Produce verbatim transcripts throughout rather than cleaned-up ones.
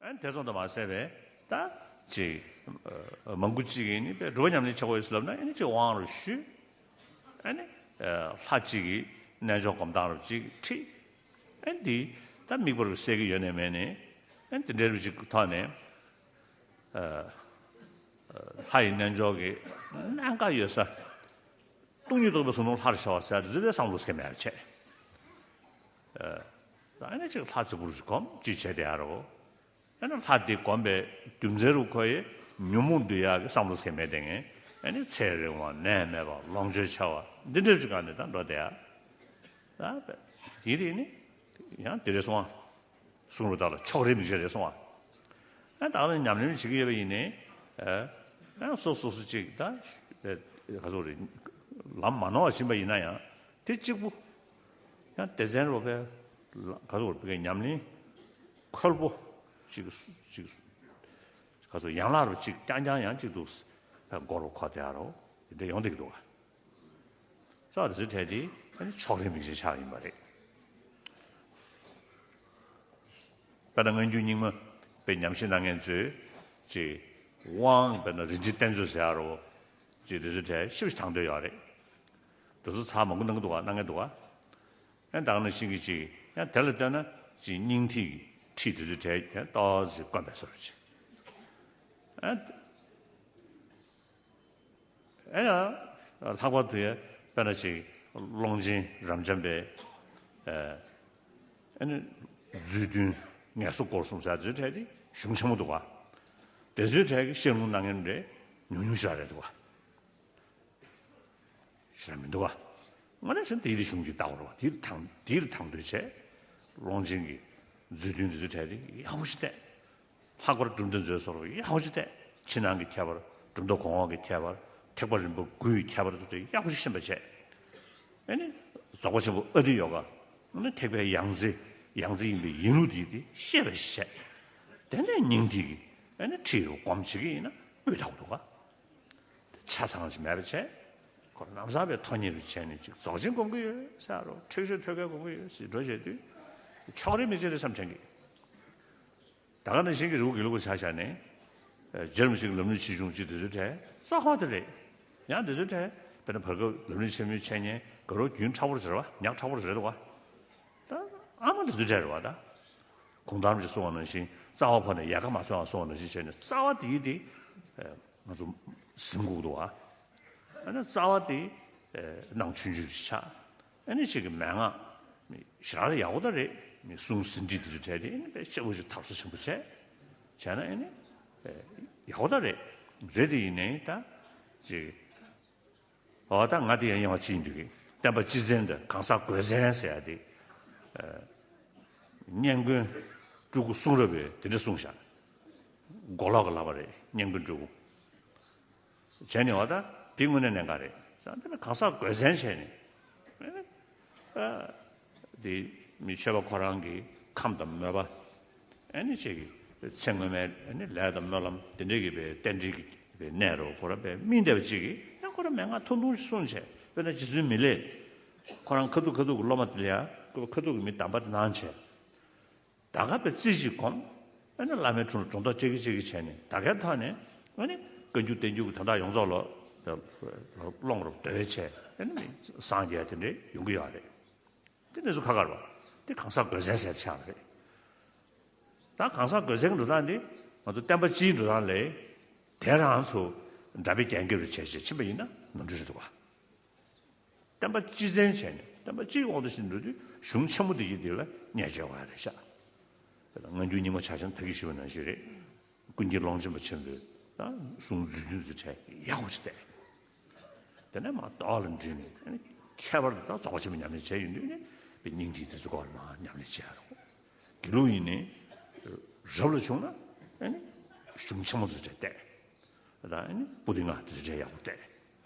ཨ་ནི་དེ་ཙམ་དུ་མ་ཟད་པའི་ད་ཅིག་ཨ་མང་པོ་ཅིག་གིས་ནི་དཔེ་སྒྲུབ་པ་ཉམས་ལེན་བྱེད་དགོས་ཡོད་ཟེར་ལབ་ན། ཨ་ནི་ཅིག་དབང་རུ་ཞུས། ཨ་ནི་ཨ་ལྷ་གཅིག་གི་རྣལ་འབྱོར་སྒོམ་སྟངས་རུ་ཅིག་ཁྲིད། ཨ་ནི་འདི་ད་དམིགས་པ་རུ་གསལ་གྱི་ཡོད་ནས་མེད་ནས། ཨ་ནི་དེ་འདྲའི་རུ་ཅིག་ཐོག་ནས་ཨ་ལྷ་ཡི་རྣལ་འབྱོར་གྱི་གནད་འགག་ཡོད་ས། སྟོང་ཉིད་རྟོགས་པའི་གཟུངས་སློང་ལྷར་ཤར་བ་ཟེར་དེ་ཚོ་ལས་བསམ་བློ་སྐྱེ་མེད་པ་བྱས། ཨ་ནི་ཅིག་ལྷ་རྫིག་པོ་རུ་ཅིག་སྒོམ་ཅིག་བྱས་བསྡད་ཡ་རོ། ཨ་ནི་ལྷ་དེ་སྒོམ་པའི་རྒྱུ་མཚན་རུ་ཁོ་ཡི་ཉོན་མོངས་འདུལ་ཡག་གི་བསམ་བློ་སྐྱེ་མེད་དེ་ངས། ཨ་ནི་ཚེ་རིང་བ་ནད་མེད་པ་ལོངས་སྤྱོད་ཆེ་བ་འདི་འདྲ་ཅིག་ག་ནས་ད་འགྲོ་བསྡད་ཡ། ད་དེ་རེད་ནི་ཡང་དེ་རེད་སོང་བ། གསུང་རུ་དག་ལ་ཕྱོགས་རིས་མིག་ཤེས་རེད་སོང་བ། ཨ་ད་ལ་ཉམས་ལེན་བྱེད་ཀྱི་ཡོད་པ་ཡིན་ནི། ཨ་སོ་སོ་སོ་ཅིག་ད་ག་ཚོད་རེད། ལམ་མ་ནོར་བ་ཕྱིན་པ་ཡིན་ན་ཡང་དེ་གཅིག་པུ། ཡང་སྡེ་ཚན་རོ་པའི་ག་ཚོད་རེད་པའི་ཉམས་ལེན་ཁོལ་པོ་ཅིག་ཅིག་ག་ཚོད་ཡན་ལག་རུ་ཅིག་རྐྱང་རྐྱང་ཡང་ཅིག་འདུག་སྒོར་བ་ཁོ་དེ་ཨ་རོ་དེ་འདྲ་ཡོང་བསྡད་ཀྱི་འདུག་ག། ས་དེ་ཚོའི་གྲས་དེ་ཕྱོགས་རིས་མིག་ཤེས་ཆགས་ཡིན་པ་རེད། དཔེར་ན་སྔོན་འགྱུར་རྙིང་མ་པའི་ཉམས་ཞིབ་གནང་མཁན་ཚོས་ཅིག་དབང་དཔེར་ན་རིན་ཆེན་གཏེར་མཛོད་ཟེར་ཡ་རོ། ཅིག་དེ་ཚོའི་གྲས་ཞིབ་ཞིབ་དང་དོད་ཡོད་རེད། དེ་ཚོ་ཚར་མང་པོ་གནང་གི་འདུག་ག། གནང་མཁན་འདུག་ག། ཡང་ད་ག་ནང་བཞིན་གྱི་ཅིག་ཡང་དེ་ལ་ལྟོས་ན་ཅིག་སྙིང་ཐིག་གི་ཁྲིད་དེ་ཚོའི་གྲས་ཡང་ཏོག་ཙམ་དཀོན་པའི་བཟོ་འདྲ་ཅིག། ཨ་ཡང་ལྷག་པར་དུ་ཡང་དཔེར་ན་ཅིག་ཀློང་ཆེན་རབ་འབྱམས་པའི་ཨ་ནི་རྫུས་མཐུན་ངལ་གསོ་སྐོར་གསུམ་ཟེར་དེ་ཚོའི་གྲས་དེ་གཞུང་ཆེན་མོ་འདུག་ག། དེ་ཚོའི་གྲས་ཀྱི་བཤད་ལུང་གནང་མཁན་རེ་ཉུང་ཉུང་ཞིག་རེད་འདུག་ག། ཞེ་དྲག་མི་འདུག་ག། དངོས་གནས་བྱས་ན་དེའི་རིགས་གཞུང་གིས་བལྟ་བ་རེད་བ། དེའི་དང་དེའི་རིགས་དང་དོད་བྱས། ཀློང་ཆེན་གྱི་རྫུས་མཐུན་འདི་ཚོའི་གྲས་དེ་ཡག་པོ་ཞིག་བལྟས། ལྷག་པར་གྲུབ་མཐའ་མཛོད་སོགས་ཡག་པོ་ཞིག་བལྟས། ཕྱི་ནང་གི་ཁྱད་པར། གྲུབ་མཐའ་གོང་འོག་གི་ཁྱད་པར། ཐེག་པ་རིམ་པ་དགུའི་ཁྱད་པར་དེ་ཚོ་ཡག་པོ་ཞིག་ཤེས་པ་བྱས། ཨ་ནི་རྫོགས་པ་ཆེན་པོ་ཨ་ཏི་ཡོ་ག། ཨ་ནི་ཐེག་པའི་ཡང་རྩེ། ཡང་རྩེ་ཡིན་པའི་ཡིན་ལུགས་དེ་དེ་ཤེས་པ་ཞིག་བྱས། དེ་ནས་སྙིང་ཐིག་གི་ཨ་ནི་ཁྲིད་རུ་སྒོམ་བྱེད་ཀྱི་ཡིན་ན་སྤུས་དག་འདུག་ག། ཆ་ཚང་ཞིག་མེད་པ་བྱས། ཁོ་རང་ལམ་སང་བའི་ཐོག་གཉེར་བྱས་ནས་ཅིག་རྫོགས་ཆེན་སྒོམ་གྱི་ཡོད་ཟེར་རོ། ཁྲེགས་ཆོད་ཐོད་རྒལ་སྒོམ་གྱི་ཡོད་ཟེར་འགྲོ་བྱས་དུས། ཕྱོགས་རིས་མིག་ཤེས་རེད་བསམ་དྲན་གྱི། ད་ག་ནང་བཞིན་གྱི་རི་བོ་དགེ་ལུགས་པ་ཆ་བཞག་ནས། རྗེ་རིན་པོ་ཆེ་གི་ལམ་རིམ་ཆེ་ཆུང་ཅིག་དེ་ཚོའི་གྲས་རྩ་བ་དེ་རེད། ཡང་དེ་ཚོའི་གྲས་དཔེར་ན་བར་སྐབས་ལམ་རིམ་ཆེན་མོའི་འཆད་ཉན་དགའ་རབ་རྒྱུན་ཁྲག་པོ་རེད་བ། ཉག་ཁྲག་པོ་རེད་བ། ད་ཨ་མ་དེ་ཚོའི་གྲས་རེད་བ་ད། གུང་ཐང་རིན་པོ་ཆེས་གསུངས་པ་ནང་བཞིན་རྩ་བ་ཕར་ནས་ཡལ་ག་མ་ཚོར་བ་གསུངས་པ་ནང་བཞིན་བྱས་ནས་རྩ་བ་དེ་ཡིན་ཏེ། ང་ཚོ་ཟིན་དགོས་འདུག་བ། ཨ་ནི་རྩ་བ་དེ་ནང་ཆུང་ཆུང་ཞིག་ཆགས། ཨ་ནི་ཅིག་གི་མན་ངག་མི་ཞེ་དྲག་ཡག་པོ་ད་རེད། མི་གསུང་ཟིན་བྲིས་དེ་ཚོ་བྲལ་ཏེ་ཨ་ནི་དཔེ་ལྕགས་པོ་ཞིག་དར་སོ་ཆེན་པོ་བྱས། བྱས་ན་ཨ་ནི་ཡག་པོ་ད་རེད། རེད་དེ་ཡིན་ནའི་ད་ཅིག་འོ་ད་ང་དེ་ཡང་ཡང་བ་ཅི་ཡིན་འདུག་གི། བསྟན་པ་སྤྱི་མཚན་དང་གང་ཟག་དགོས་མཚན་ཟེར་ཡ་དེ། སྙན་དཀོན་སྤྲུལ་སྐུ་གསུང་རབ་པས་དེ་འདྲ་གསུངས་བཞག། མགོ་ལོག་གི་ལབ་པ་རེད། སྙན་དཀོན་སྤྲུལ་སྐུ། བྱས་ནས་འོ་ད་དེ་དངོས་གནས་གནད་འགག་རེད། ས་འདི་ནི་གང་ཟག་དགོས་མཚན་བྱས་ནས། ཨ་དེ་མི་ཆོས་པ་ཁོ་རང་གི་ཁམས་དང་མོས་པ། ཨ་ནི་ཅིག་གི་ཚེ་སྔོན་མའི་ཨ་ནི་ལས་དང་སྨོན་ལམ་དེ་འདྲའི་གི་པའི་རྟེན་འབྲེལ་གྱི་པའི་གནས་རུ་ཁོ་རང་པའི་སྨིན་བསྡད་པ་ཅིག་གིས་ཡང་ཁོ་རང་མན་ངག་ཐུང་ཐུང་ཞིག་གསུངས་བྱས། དཔེར་ན་རྗེ་བཙུན་མི་ལས། ཁོ་རང་ཁ་ཐུག་ཁ་ཐུག་གི་སློབ་མ་དེ་ལ་ཡང་ཁ་ཐུག་གི་མི་གདམས་པ་དེ་གནང་བྱས། ད་ག་པའི་རྩིས་ཅིག་གོམས། ཨ་ནི་བླ་མའི་དྲུང་ལ་སྒྲོ་འདོགས་བཅད་ཀྱི་བཅད་ཀྱི་བྱས་ནས་ད་གའི་ཐོག་ནས་ཨ་ནི་བཀའ་འགྱུར་བསྟན་འགྱུར་གྱི་དོན་དག་ཡོངས་རྫོགས་ལ་ཀློང་རུ་བརྡོལ་བྱས་ཨ་ནི་སངས་རྒྱས་དེ་འདྲས་ཡོང་གི་ཡོད་རེད། དེ་གནས་ཚུལ་ཁ་ཁར་བ་དེ་གང་ཟག་དགོས་མཚན་ཟེར་ཆགས་པ་རེད། ད་གང་ཟག་དགོས་མཚན་གྱི་འགྲོ་སྟངས་དེ་ང་ཚོ་བསྟན་པ་སྤྱིའི་འགྲོ་སྟངས་ལས་དེ་རང་ཚོ་འདྲ་པའི་རྐྱེན་གྱིས་རུ་བྱས་བྱས་ཕྱིན་པ་ཡིན་ན་ནོར་འཁྲུལ་རེད་འདུག་ག། བསྟན་པ་སྤྱི་མཚན་བྱས་ནས་བསྟན་པ་སྤྱིའི་དབང་དུ་ཕྱིན་འགྲོ་དུས་གཞུང་ཆེན་མོ་འདི་ཡིན་འདི་ལ་བརྙས་བཅོས་པ་རེད་ཤག། སྔ་འགྱུར་རྙིང་མ་ཆ་བཞག་ན་ད་གིན་ཞུས་པ་ནང་བཞིན་རེད། ཀུན་མཁྱེན་ཀློང་ཆེན་པ་ཆེན་པོས་ད་གསུང་རྫུས་མཐུན་ཚུལ་ཁྲིམས་ཡག་པོ་ཞིག་བལྟས། དེ་ནས་མར་ལྡོག་ལ་འདྲེས་ནས་ཨ་ནི་ཁྱད་པར་དུ་ད་རྫོགས་པ་ཆེན་པོ་ཉམས་ལེན་བྱས་ཡོང་དུས་ནི་དཔེ་སྙིང་ཐིག་དེ་ཚོ་སྐོར་ལ་མར་ཉམས་ལེན་བྱས་རོགས། དགེ་ལུགས་ཡིན་ནི་རབ་ལ་བྱུང་ན་ཨ་ནི་གཞུང་ཆེན་མོ་ཚུལ་ཁྲིམས་བལྟས། ད་ཨ་ནི་པུ་ཏི་ང་དེ་ཚོ་གྲས་ཡག་པོ་བལྟས།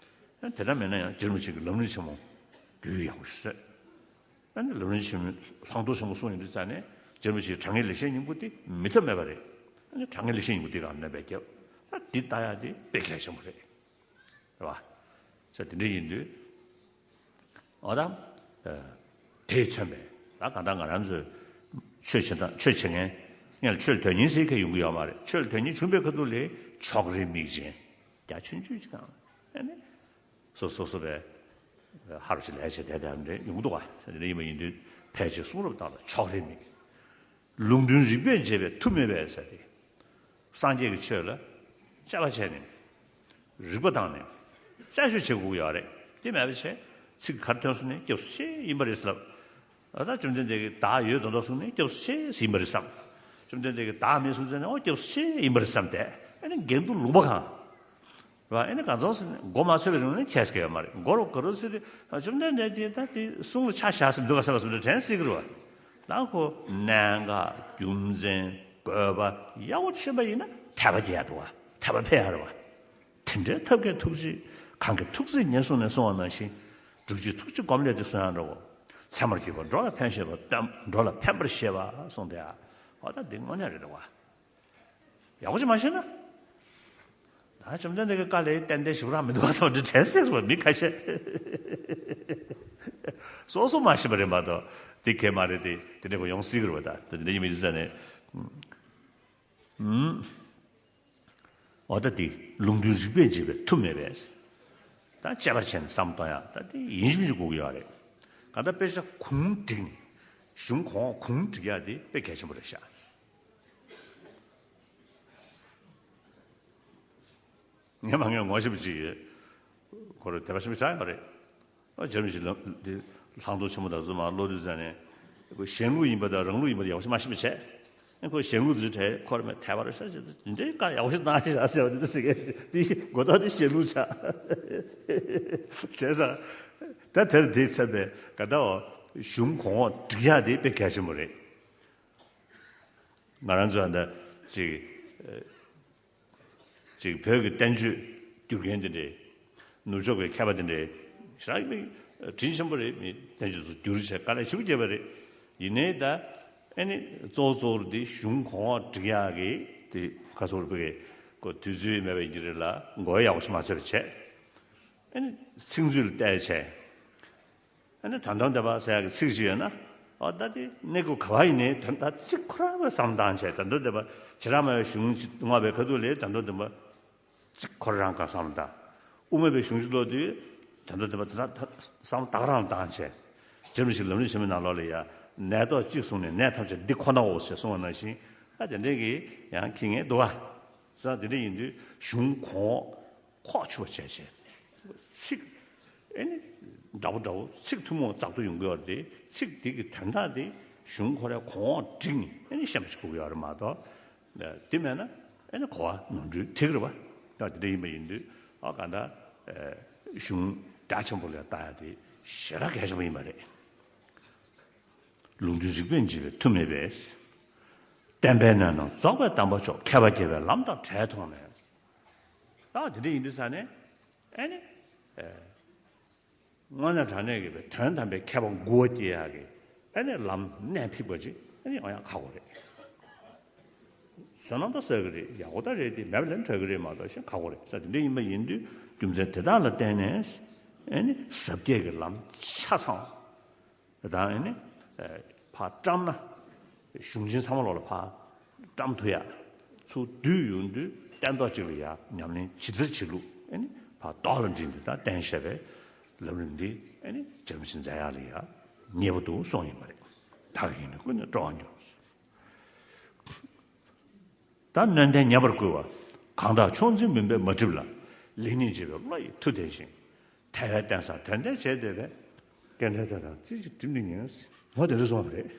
ཨ་དེ་ལྟར་མེད་ན་ཡང་རྗེ་རིན་པོ་ཆེ་གི་ལམ་རིམ་ཆེན་མོ་རྒྱུས་ཡག་པོ་ཞིག་བཟོས། ཨ་ནི་ལམ་རིམ་ཆེན་མོའི་ལྷག་མཐོང་ཆེན་མོ་གསུངས་ཡོང་དུས་ཙང་ནས་རྗེ་རིན་པོ་ཆེའི་དྲང་ངེས་ལེགས་བཤད་སྙིང་པོ་དེ་མི་ཐབས་མེད་པ་རེད། ཨ་ནི་དྲང་ངེས་ལེགས་བཤད་སྙིང་པོ་དེ་གང་ནས་པས་རྒྱབ། ད་འདི་ལྟ་ཡག་དེ་དཔེ་གལ་ཆེན་པོ་རེད། རེད་བ། ས་དེ་འདྲ་ཡིན་དུས། འོ་ད། དེས་མཚོན་པའི་ད་གང་ལྟར་ང་རང་ཚོས་ཆོས་བྱེད་སྟངས་ཆོས་བྱེད་མཁན་ ངས་ཆོས་དོན་གཉེར་ཟེར་མཁན་ཡོང་གི་ཡོད་མ་རེད། ཆོས་དོན་གཉེར་བྱུང་བའི་ཁ་ཐུག་ལ་ཕྱོགས་རིས་མིག་ཅན་རྒྱ་ཆུང་ཆུང་ཅིག་གང་ཨ་ནི་སོ་སོ་སོ་བའི་ཧར་ཅིག་ལས་བྱེད་དེ་དེ་འདྲ་ཡོང་གི་འདུག་ག་ཟེར་དེ་འདྲ་ཡིན་པ་ཡིན་དུས་ཕལ་ཆེར་གསུང་རབ་དག་ལ་ཕྱོགས་རིས་མིག་ལུང་དོན་རིགས་པས་འབྱེད་པའི་མཐུ་མེད་པས་ཟེར་ཏེ། སངས་རྒྱས་ཀྱི་ཆོས་ལ་དཔྱད་པ་བྱས་ནས་རིགས་པ་བཏང་ནས་དཔྱད་བརྗོད་བྱེད་དགོས་ཀྱི་ཡོད་རེད། དེ་མེད་པ་བྱས་ཚིག་ག་རེ་ཐོན་སོང་ནས་སྐྱབས་སུ་མཆི་ཡིན་པ་རེད་ཟེར་ལབ། ད་བཅོམ་ལྡན་འདས་ཀྱིས་བདག་ཡོད་མདོག་མདོག་གསུངས་ནས་སྐྱབས་སུ་མཆི་ཡིན་པ་རེད་བསམ། བཅོམ་ལྡན་འདས་ཀྱིས་བདག་མེད་གསུངས་ཚེ་ནས་ཨོ་སྐྱབས་སུ་མཆི་ཡིན་པ་རེད་བསམ་སྟེ་ཨ་ནི་འགལ་འདུ་ལུང་པ་གང་། རེད་བ། ཨེ་ནི་གང་ཚོང་ཟེར་ནས་མགོ་མ་ཚོས་པའི་རིང་ལ་ཁྱད་སྐྱེ་བ་མ་རེད། མགོ་རུ་ག་རུ་ཚོས་དུས་བཅོམ་ལྡན་འདས་དེ་ད་དེ་གསུང་ལ་ཆ་བཞག་ཟེར་འདུག་ག་ཟེར་བ་ཟེར་འདྲ་དྲན་སྲིད་ཀྱི་རེད་བ། ད་ཁོ་གནད་འགག་རྒྱུ་མཚན་དགོས་པ་ཡག་པོ་ཤེས་པ་ཡིན་ན་དད་པ་སྐྱེ་ཡ་འདུག་བ། དད་པ་འཕེལ་ཡ་རེད་བ། དེ་འདྲའི་ཐབས་མཁས་ཐུགས་རྗེ་གང་གི་ཐུགས་རྗེ་ཉེར་བཟུང་ནས་གསུངས་པ་ནང་བཞིན་སྒྲུབ་བྱེད་ཐུགས་རྗེ་སྒོམ་ལས་དེ་གསུང་ཡ་འདྲ་བོ། ཚད་མར་གྱུར་པ་འགྲོ་ལ་ཕན་ཞེས་པ་སྟོན་འགྲོ་ལ་ཕན་པར་ཤེས་པ་གསུངས་ཏེ་ཨ། འོ་ད་འདི་དངོས་གནས་རེད་འདུག་བ། ཡག་པོ་ཅིག་མ་ཤེས་ན། ད་བཅོམ་ལྡན་འདས་ཀྱི་བཀའ་ལས་ཏན་ཏན་ཞིབ་རང་མི་འདུག་བསམ་འདྲ་དྲན་སྲིད་པ་མི་ཁ་ཤས། སོ་སོ་མ་ཤེས་པ་རེད་མ་གཏོགས་དེ་གལ་མ་རེད་དེ་དེ་འདྲ་གོ་ཡོང་སྲིད་ཀྱི་རེད་བ། ད་དེ་འདྲ་ཡིན་མི་འདུག་ཟེར་ནས། ཨུམ། འོ་ད་དེ་ལུང་དོན་རིགས་པས་འབྱེད་པའི་མཐུ་མེད་པས། ད་དཔྱད་པ་བྱས་ནས་བསམ་གཏོང་ཡག་ད་དེ་ཡིན་གཅིག་མིན་གཅིག་དགོས་ཀྱི་ཡོད་རེད། གང་ལྟར་དཔེ་ཆ་གུང་བསྒྲིགས་ནས་གཞུང་གོང་འོག་གུང་བསྒྲིགས་ཡག་དེ་དཔེ་གལ་ཆེན་པོ་རེད་ཤག་ངས་མ་ངས་ངོ་ཤེས་པ་ཅིག་ཡོད། ཁོ་རང་དད་པ་ཆེན་པོ་ཆགས་ཡོད་རེད། ཨ་རྗེ་རིན་པོ་ཆེ་ལ་འདི་ལྷག་མཐོང་ཆེན་པོ་དང་ཚོ་མ་བློ་གྲོས་ཟེར་ནས་ཁོ་གཞན་ལུགས་ཡིན་པ་དང་རང་ལུགས་ཡིན་པ་ཡག་ཤོས་མ་ཤེས་པ་བྱས། ཨ་ཁོ་གཞན་ལུགས་འདི་གྲས་ཁོ་རང་མེད་དད་པ་རེད་ཤག་ཅེས་འདི་འདྲའི་བཀའ་ཡག་ཤོས་གནང་ཤག་ཟེར་བ་འདི་འདྲ་ཟེར་མཁན་འདི་མགོ་ཐོག་འདི་གཞན་ལུགས་ཆགས། བྱས་ཙང་ད་དེར་དེའི་ཚད་པའི་ག་ད་འོ་གཞུང་གོང་འོག་སྒྲིག་ཡག་དེ་དཔེ་གལ་ཆེན་པོ་རེད། ང་རང་ཚོ་ད་ཅིག་ཅིག་བོད་ཀྱི་བསྟན་བཅོས་བསྒྱུར་མཁན་དེ་འདྲས། ནུབ་ཕྱོགས་ཀྱི་མཁས་པ་དེ་འདྲས་ཞེ་དྲག་མི་དྲིན་ཆེན་པོ་རེད། མི་བསྟན་བཅོས་སུ་བསྒྱུར་བྱས་དཀའ་ལས་ཞེ་པོ་བརྒྱབ་པ་རེད། ཡིན་ནའི་ད་ཨེ་ནི་གཙོ་བོ་གཙོ་བོར་འདི་གཞུང་གོང་འོག་སྒྲིག་ཡག་གི་དེ་ཁ་སོར་བུ་གི་ཁོ་དུས་ཚོད་མེད་པ་ཡིན་གྱི་རེད་ལ་མགོ་ཡག་པོ་ཞིག་མ་ཚོད་པ་བྱས། ཨེ་ནི་ཚིག་མཛོད་ལ་བལྟས་བྱས། ཨ་ནི་དོན་དམ་བདེན་པ་ཟེར་ཡག་གི་ཚིག་ཅིག་ཡོད་ན། ཨ་ད་དེ་གནས་སྐབས་ག་བ་ཡིན་ནའི་དོན་དག་གཅིག་ཁོ་རང་གི་བསམ་བཏང་བྱས་དོན་དམ་བདེན་པ་བྱེ་བྲག་སྨྲ་བའི་གཞུང་ཅིག་བསྔགས་པའི་ཁ་ཐུག་ལས་དོན་དམ་བདེན་པ་གཅིག་ཁོ་རང་གི་བསམ་བཏང་། དབུ་མ་པའི་གཞུང་ཅིག་ཀློག་དུས་དོན་དམ་བདེན་པ་དེ་དག་བསམ་བཏང་རང་བཏང་བྱས། རྗེ་རིན་པོ་ཆེས་ལམ་རིམ་ཆེན་མོའི་ནང་ལོགས་ལ་ཡ་ནད་ཐོག་གཅིག་གསུངས་ནས་ནད་ཐམས་ཅད་འདི་ཁོ་ནའོ་ཞེས་གསུངས་པ་ནང་བཞིན་ཨ་དེ་འདྲའི་གི་ཡང་ཁྱི་ངན་འདུག་བ། ས་དེ་འདྲ་ཡིན་དུས་གཞུང་གོང་འོག་ཁོག་ཆུད་པ་བྱས་བྱས། ཚིག་ཨེ་ནི་འདྲ་པོ་འདྲ་པོ་ཚིག་ཐུན་མོང་རྫག་ཏུ་ཡོང་གི་ཡོད་རེད་དེ་ཚིག་འདི་གི་དོན་དག་དེ་གཞུང་ཁོ་རའི་གོང་འོག་བསྒྲིགས་ནས་ཨེ་ནི་ཤེས་པ་ཞིག་དགོས་ཀྱི་ཡོད་རེད་མ་གཏོགས། དེ་མེད་ན་ཨེ་ནི་གོ་བ་ནོར་འཁྲུལ་ཐེབས་ཀྱི་རེད་བ། ད་དེ་འདྲ་ཡིན་པ་ཡིན་དུས་ཨ་ག་འདྲ་གཞུང་རྒྱ་ཆེན་པོ་ལ་ལྟ་ཡ་དེ་ཞེ་དྲག་གལ་ཆེན་པོ་ཡིན་པ་རེད། ལུང་དོན་རིགས་པས་འབྱེད་པའི་མཐུ་མེད་པས། བསྟན་པའི་གནད་རྣམས་རྫོགས་པའི་བསྟན་པ་མཆོག་མཁས་པ་དགྱེས་པའི་ལམ་དང་བྲལ་མཐོང་ནས། ད་དེ་འདྲ་ཡིན་དུས་ས་ནས་ཨེ་ནི། དངོས་གནས་དྲང་གནས་ཀྱི་དོན་དམ་པའི་མཁས་པ་མགོ་བོ་སྐྱེ་ཡག་གི་ཨེ་ནི་ལམ་གནད་ཕིགས་པ་ཅིག་ཨེ་ནི་ཡོང་ཡག་ཁག་པོ་རེད། བསོད་ནམས་ད་བསགས་ཀྱི་རེད། ཡག་པོ་ད་རེད་དེ་མེད་པ་ལས་འཕྲོད་ཀྱི་རེད་མ་གཏོགས་ཤིན་ཁག་པོ་རེད་ས། དེ་འདྲ་ཡིན་པ་ཡིན་དུས་རྒྱུ་མཚན་དེ་དག་ལ་བརྟེན་ནས་ཨེ་ནི་ཟབ་རྒྱས་ཀྱི་ལམ་ཆ་ཚང་བ། དང་ཨེ་ནི་ཕར་བཀྲམ་ན་གཞུང་ཆེན་ཚང་མ་ལོག་ལ་ཕར་བཀྲམ་ཐུབ་ཡག་ཚུར་བསྡུས་ཡོང་དུས་སྟན་ཐོག་གཅིག་ལ་ཡ་ཉམས་ལེན་ཇི་ལྟར་བྱེད་ལུགས་ཨེ་ནི་ཕར་རྡོག་ལ་འགྲིལ་འདི་དང་བསྟན་བཞག་པའི་ལམ་རིམ་འདི་ཨེ་ནི་རྗེ་རིན་པོ་ཆེ་མཛད་ཡག་ལ་ཡ་མཉེས་པོ་འདུག་གསུངས་ཡིན་པ་རེད། བདག་གིས་ཡིན་ན་ཀུན་ནས་སྤྲོ་བ་མྱོང་། ད་ནན་ཏན་ཉན་པར་བསྐུལ་བ། གང་དག་ཕྱོགས་འཛིན་མུན་པས་མ་བསྒྲིབས་ལ། ལེགས་ཉེས་འབྱེད་པའི་བློ་ཡིས་མཐུ་ལྡན་ཞིང་། ཐལ་བའི་རྟེན་སྲ་དོན་ལྡན་བྱས་བསྡད་པས། སྐལ་ལྡན་དེ་དག་རྩེ་གཅིག་སྒྲིམ་ནས་ཉོན། འོ་དེ་འདྲ་གསུངས་པ་རེད།